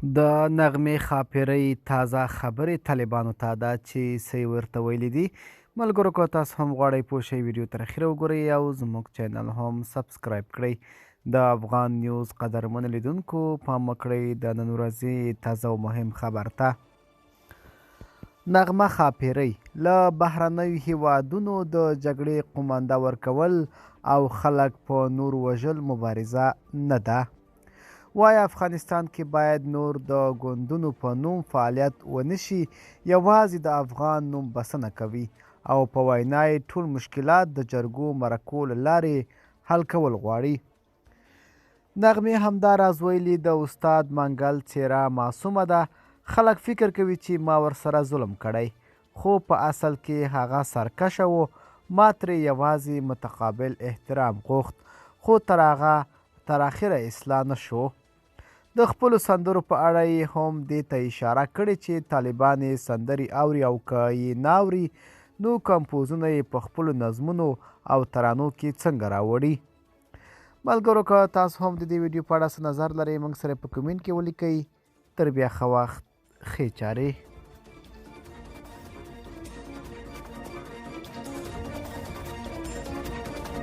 د نغمې ښاپېرۍ تازه خبرې طالبانو ته دا چې څه یې ورته ویلي دي. ملګرو که تاسو هم غواړئ پوه شئ، ویډیو تر اخیره وګورئ او زموږ چینل هم سبسکرایب کړئ. د افغان نیوز قدرمنو لیدونکو، پام وکړئ د نن ورځې تازه او مهم خبر ته. نغمه ښاپېرۍ له بهرنیو هیوادونو د جګړې قومانده ورکول او خلک په نور وژل مبارزه نه ده. وایي افغانستان کې باید نور د ګوندونو په نوم فعالیت ونه شي، یوازې د افغان نوم بسنه کوي او په وینا یې ټول مشکلات د جرګو مرکو له لارې حل کول غواړي. نغمې همداراز ویلي، د استاد منګل څېره معصومه ده، خلک فکر کوي چې ما ورسره ظلم کړی، خو په اصل کې هغه سرکشه و، ما ترې یوازې متقابل احترام غوښت، خو تر هغه تر اخره اصلاح نه شو. د خپلو سندرو په اړه یې هم دې ته اشاره کړې چې طالبان یې سندرې اوري او که یې نه اوري نو کمپوزونه یې په خپلو نظمونو او ترانو کې څنګه راوړي. ملګرو که تاسو هم د دې ویډیو په اړه څه نظر لرئ، موږ سره په کمنټ کې ولیکئ. تر بیا ښه وخت، ښې چارې.